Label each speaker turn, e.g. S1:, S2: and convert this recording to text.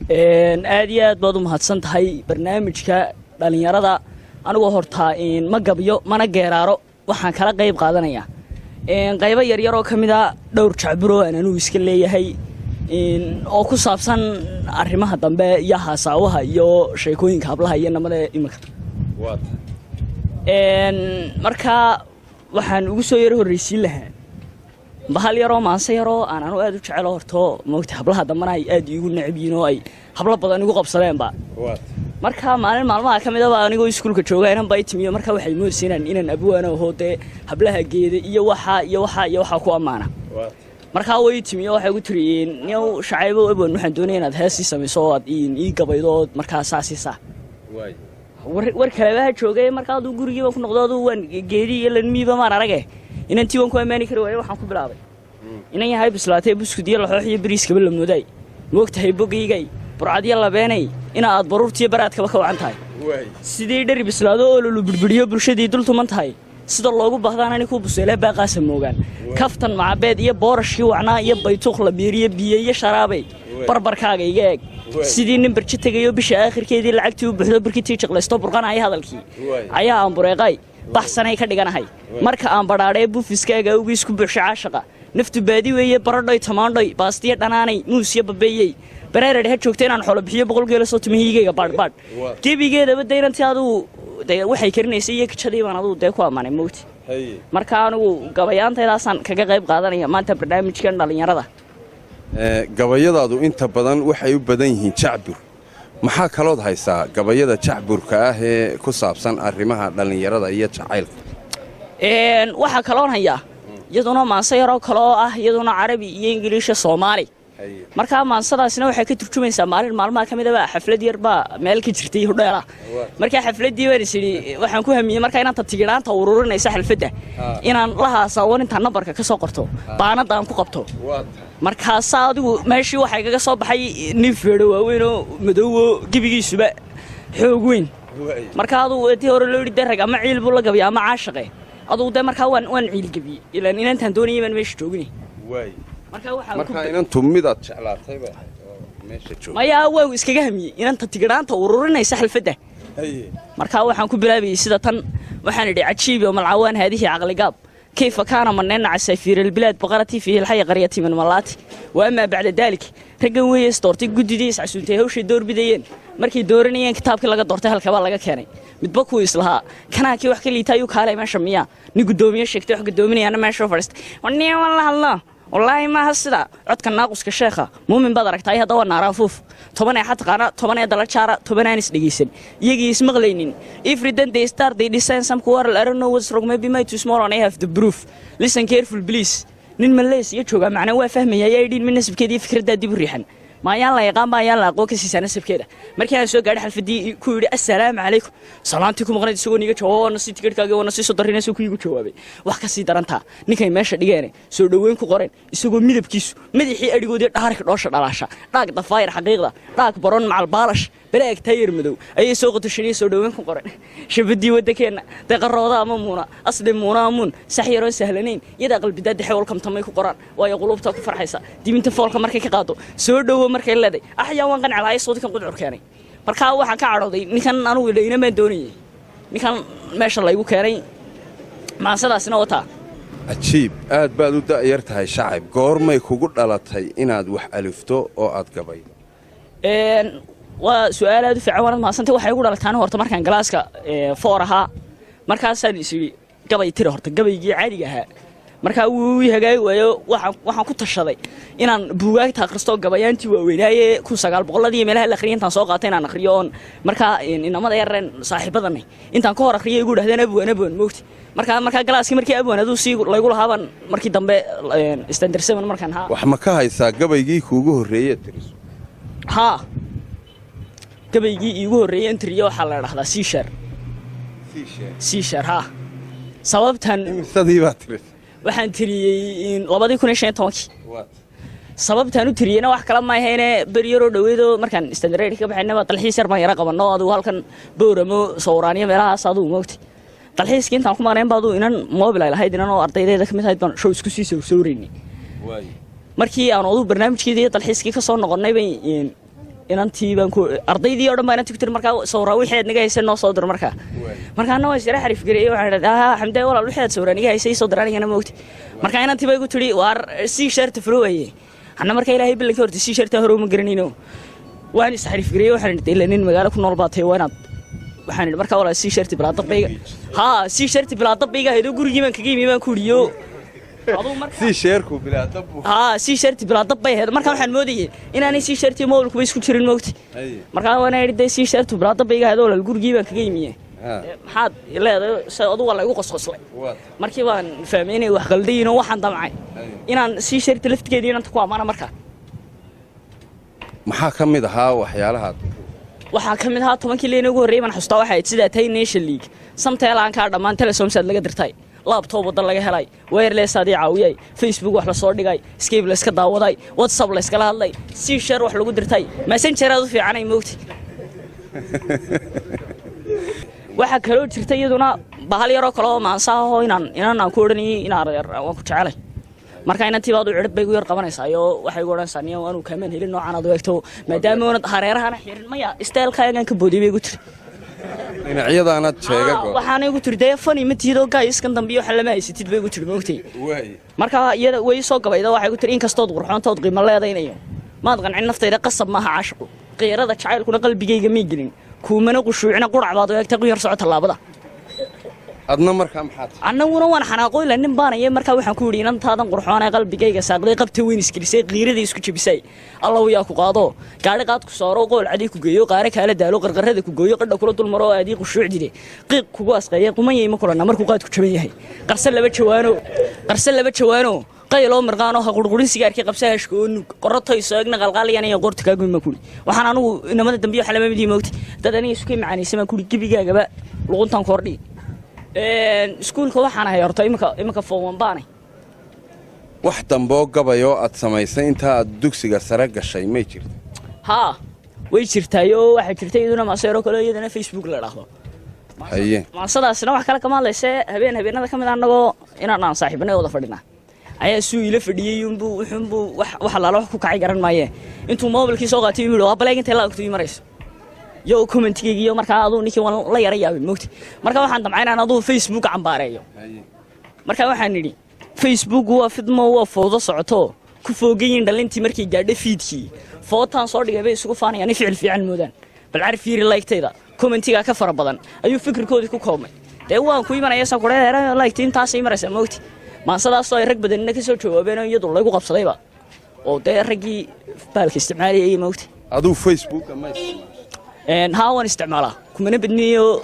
S1: Aad iyo aad baad u mahadsan tahay. Barnaamijka dhallinyarada anigoo hortaa ma gabyo mana geeraaro. Waxaan kala qayb qaadanayaa qaybo yaryaroo ka mid a dhowr jacburo aan anugu iska leeyahay oo ku saabsan arrimaha dambe iyo haasaawaha iyo sheekooyinka hablaha iyo namada iminka. Markaa waxaan ugu soo yaro horraysiin lahaa bahal yaroo maanse yaroo aan anu aad u jecelo. Horto moogta hablaha dambena ay aad iigu necab yihiin oo ay hablo badan igu qabsadeenba. Marka maalin maalmaha ka midaba anigoo iskuulka jooga inan baa timiyo. Marka waxay moodaysa inaan abwaana ahoo dee hablaha geeda iyo waxaa iyo waxaa iyo waxaa ku ammaana. Markaa way timiyo, waxay ku tiri: "Niyow Shacaybo, abwan, waxaan doonaya inaad hees ii samayso oo aad ii gabaydo oo markaa saasiisaa." War kalebaha joogay. Marka aduu gurigiiba ku noqdo, aduu waan geedii iyo lanmiiba maan arage, inantii waan ku ammaani kari waaye. Waxaan ku bilaabay: "Inan yahay bislaatay, buskud iyo laxoox iyo bariiskaba la moodaay, moogtahay bogaygay burcadyo labeenay, ina aad baruurtiyo baraadkaba ka wacan tahay, sidii dheri bislaado oo lulu birbiriyo bulshadii dul tuman tahay, sida loogu baahdaan ani kuu buseelee baaqaasa moogaan, kaftan macabeed iyo boorashkii wacnaa iyo baytuuq la biiriyo biyo iyo sharaabay barbarkaaga iga eeg, sidii nin barji tegayo bisha aakhirkeedii lacagtii u buuxdo, barkitii jiqlaysto burqanaya hadalkii ayaa aan bureeqay baxsanay ka dhiganahay. Marka aan badhaadhee buufiskaaga awgiis ku buuxsha caashaqa, naftu baadi weeye, baradhoy, tamaandhoy, baastiyo dhanaanay, muusyo babeeyey, bareeradhe ha joogta inaan xoolo bixiyo 100 geela soo tumihiigayga baadhbaadh gebigeedaba." Daynantii aduu dee waxay karinaysay iyo kijadii baan aduu dee ku ammaanay, moogti. Marka anigu gabayaantaydaasaan kaga qayb qaadanaya maanta barnaamijkan dhallinyarada.
S2: Gabayadaadu inta badan waxay u badan yihiin jacbur. Maxaa kalood haysaa gabayada jacburka ah ee ku saabsan arrimaha dhallinyarada iyo jacaylka?
S1: Waxaa kaloon hayaa iyaduna maanse yaroo kale oo ah iyaduna Carabi iyo Ingiliisha Soomaali. Markaa maansadaasina waxay ka turjumaysaa maalin maalmaha ka midaba xaflad yar baa meel ka jirtay hodheela. Markaa xafladdii baan is idhi, waxaan ku hamiyey markaa inaanta tigidhaanta ururinaysa xalfadda inaan la haasaawan, intaan nambarka ka soo qorto baanadda aan ku qabto. Markaasaa adigu meeshii waxaa igaga soo baxay nin feedho waaweyn oo madoowo, gebigiisuba xoog weyn. Marka adugu intii hore loo yidhi dee rag ama ciil buu la gabiya ama caashaqe. Adugu dee markaa waan ciil gebiyey, ilaan inantaan doonayay baan meesha jooginay. Markaa waxaan ku
S2: Markaa inantu midaad jeclaatay bay ahayd oo meesha joogta?
S1: Maya, waan iskaga hamiyey inanta tigidhaanta ururinaysa xalfadda. Markaa waxaan ku bilaabayay sida tan. Waxaan idhi: "عجيب malcawaan هذه caqligaab كيف كان منين عسافير البلاد بقرتي فيه الحي قريتي من ملاتي وأما بعد ذلك." Raggan weeye isdoortay, guddidii iscasuuntay hawshay door bidayeen. Markay dooranayeen kitaabkii laga doortay halkabaa laga keenay midba kuu islahaa kanaa kii wax ka liita ayuu kaalay meesha miyaa nin guddoomiye sheegtay wax guddoominayaana meesha fadhiistay. Nin la hadlo, wallaahi maaha sida codka naaquska sheekha muumin baad aragtaay. Hadda waa naaraafuuf 10 ee xataqaana, 10 ee dala jaara, 10 aan isdhegaysan, iyagii ismaqlaynin. "Every then they start, they design some quarrel. I don't know what's wrong, maybe my too small and I have the proof. Listen careful, please." Nin Maleesiya jooga macnaa waa fahmaya ayaa idhiin mid nasabkeeda iyo fikraddaa dib u riixan maayaan la yaqaan ba ayaan la aqoon ka siisaa nasabkeeda. Markii aan soo gaadhay xalfadii, ku yidhi: "Assalaamu calaykum." Salaantii ku maqnayd isagoo niiga jawaabo, "Waana sii tikidhkaagii, waana sii soo darrinaysa," ku iigu jawaabay. Wax ka sii darantaa, ninkay meesha dhigeene soo dhoweyn ku qoreen, isagoo midabkiisu madaxii adhigoodii dhaarka dhoosha dhalaasha, dhaag dafaayir xaqiiqda, dhaag baron macal baalash balaag taayir madow ayay soo qotoshaniyey, soo dhoweyn ku qoren shabadii waddankeenna deeqarooda ama muuna asli muuna amuun sax yaroon sahlanayn iyadaa qalbidaadaxe walkamtamay ku qoraan, waayo qulubta ku farxaysa dibinta foolka markay ka qaado, soo dhowo markay leeday. Axyaa, waan qanci lahay sawdkan qudcur keenay. Markaa waxaan ka cadhooday ninkan anugu dhayna baan doonayay, ninkan meesha laygu keenay. Maansadaasina wataa.
S2: Cajiib, aad baad u da'yar tahay, Shacab. Goormay kugu dhalatay inaad wax alifto oo aad gabaydo?
S1: Waa su-aal aad u fiican, waanad mahadsantay. Waxay igu dhalatay horta markaan galaaska four ahaa. Markaasaan is idhi gabay tiri, horta gabaygii caadiga ahaa. Markaa wuu ii hagaagi waayo. Waxaan ku tashaday inaan buugaagta akhristo, gabayaantii waaweynaaye 1900-ladii meelaha la akhriyay intaan soo qaatay inaan akhriyo, oon markaa inamada yareen saaxiibadanay intaan ka hor akhriyo igu dhahdeen abwan, abwan, moogti. Markaa galaaskii markii abwan aduu sii laygu lahaabaan markii dambe standard 7 markaan ahaa.
S2: Wax ma ka haysaa gabaygii kuugu horreeyee tiriso?
S1: Haa, gabaygii iigu horreeyey in tiriyo waxaa la dhahdaa Siishar. Siishar, haa. Sababtan
S2: Imisadii baa tirisay?
S1: Waxaan tiriyey 2015-kii. Sababtaan u tiriyeyna wax kala maahayne, beri yaroo dhaweydoo markaan standard ka baxaynaba dalxiis yar baan yara qabanno adugu halkan Booramo, Sawraaniyo, meelahaas adugu, moogtay. Dalxiiskii intaan ku maqnayn ba aduu inan mobil ay lahayd, inan oo ardaydeeda ka mid ahayd baan show isku sii sawsawraynay. Markii aan aduu barnaamijkeedii iyo dalxiiskii ka soo noqonnay bay Inantii baan ku ardaydii oo dhan baa inantii ku tiri, markaa sawraa wixii aad naga haysay noo soo dir. Markaa anna waan isira xariif gareeyey. Waxaan idhi, "Haa Xamdee walaal, wixii aad sawraa naga haysay soo dir anigana, moogti." Markaa inantii baa igu tiri, "Waar sii sharta furo." Waaye anna markaa Ilaahay bilanka horta sii sharta hore uma garanayno. Waan is xariif gareeyey. Waxaan idhi, ila nin magaalo ku nool baa tahay, waa inaad. Waxaan idhi, markaa walaal, sii sharti bilaa dabbayga, haa, sii sharti bilaa dabbayga ahayd oo gurigii baan kaga yimi, baan ku idhiyo aduu marka.
S2: Sii sheerku bilaa dab.
S1: Haa, sii sharti bilaa dab bay ahayd. Markaa waxaan moodayay inaanay sii sharti mobilkuba isku jirin, moogti. Markaa waana idhi, dee sii shartu bilaa dab bay iga ahayd oo walaal gurigii baan kaga yimiye, maxaad leedahay se? Adu waa la igu qosqoslay. Markii baan fahmay inay wax qaldayiin oo waxaan damcay inaan sii sharti laftigeedii inanta ku ammaana markaa.
S2: Maxaa ka mid ahaa waxyaalahaad?
S1: Waxaa ka mid ahaa 10-kii line ugu horreeyay baan xustaa. Waxay ahayd, sidaa tahay Nation League, Samtel aan kaa dhammaan, Telesomsaad laga dirtay, laptop waddan laga helay, wireless adii caawiyay, Facebook wax lasoo dhigay, Skype layska daawaday, WhatsApp layskala hadlay, si share wax lagu dirtay, Messenger aad u fiicanay, moogti. Waxaa kaloo jirta iyaduna bahal yaroo kale oo maansaahoo inaan inan aan ku odhanayay inaan yar waan ku jecelay. Marka inantii baad u cirib bay igu yar qabanaysaa iyo waxay igu odhanaysaa, "Niyo anuu kaamaan helin noocan aad u eegto, maadaama oonad hareerahana xirin." "Maya, stylekaagaan ka boodiyay," bay igu tiri.
S2: Dhinacyadaanad sheega go.
S1: Waxaana igu tiri, "Dee fani ma tiidoo gaayiskan dambe iyo waxa lama haysatid," bay igu tiri, moogtay. Marka iyada way soo gabayda. Waxay igu tiri, "Inkastood qurxoontood qiimo leedaynayo, maad qancin naftayda, qasab maaha caashiqu, qiirada jacaylkuna qalbigayga may gelin, kuumana qushuucina, qurac baad u eegtay, quyar soco tallaabada."
S2: Adna markaa maxaad?
S1: Annaguna waan xanaaqoyla, nin baanaya. Markaa waxaan ku yidhi, "Inantaadan qurxoonee qalbigayga saaqday, qabta weyn isgelisay, qiiradii isku jebisay, Allow yaa ku qaado, gaadhi qaad ku saaro, qool cadii ku geeyo, qaare kaala daalo, qarqarrada ku gooyo, qadha kula dulmaro, oo aadii qushuuc dide, qiiq kugu asqeeye, qumanyay ma kulanna markuu qaadku jaban yahay, qarse laba jawaano, qarse laba jawaano, qayloo mirqaano, ha qurqurin sigaarkii, qabsa hashka oo nug, qorotayso egna, qalqaaliyanaya, qoorta kaagoyn," baan kuri. Waxaan anugu inamada dambiyo waxa lama midii, moogtay, dad aniga isku macaanaysa, baan kuri, gebigaagaba luquntan koordhi. Iskuulka waxaan ahay horta imika form one baanay.
S2: Wax damboo gabayoo aad samaysay inta aad dugsiga sare gashay may jirto?
S1: Haa, way jirtaayoo waxaa jirta iyaduna maaseero kale, iyadana Facebook la dhaahdo. Maasadaasina wax kale kama hadlayse, habeen habeenada ka mid a annagoo inaan aan saaxiibnay wada fadhinaa ayaa suu ila fadhiyey unbuu wuxuunbuu wax wax allaala wax ku kacay garan maaye, intuu mobilkii soo qaatay yuu yidhi, "Waa baleeg intay laagtu ii marayso yo commentigayga." Iyo markaa aduu ninkii waan la yara yaabay, moogti. Marka waxaan damcay inaan aduu Facebook cambaareeyo. Marka waxaan idhi, "Facebook waa fidmo, waa fowdo socoto, ku foogayin dhalintii markay gaadho fiidkii, footaan soo dhigay bay isugu faanayaan in ficil fiican moodaan, bal car fiiri like-tayda, commentigaa ka fara badan ayuu fikirkoodii ku koobmay." Dee waan ku imanaya saan kudhe, like-ti intaasay maraysaa, moogti. Maansadaasoo ay rag badanina ka soo jawaabeen oo iyadu lagu qabsadayba oo dee raggii baalka isticmaalayay, moogti.
S2: Aduu Facebooka ma isticmaasho?
S1: Haa, waan isticmaalaa, kumana badniyo.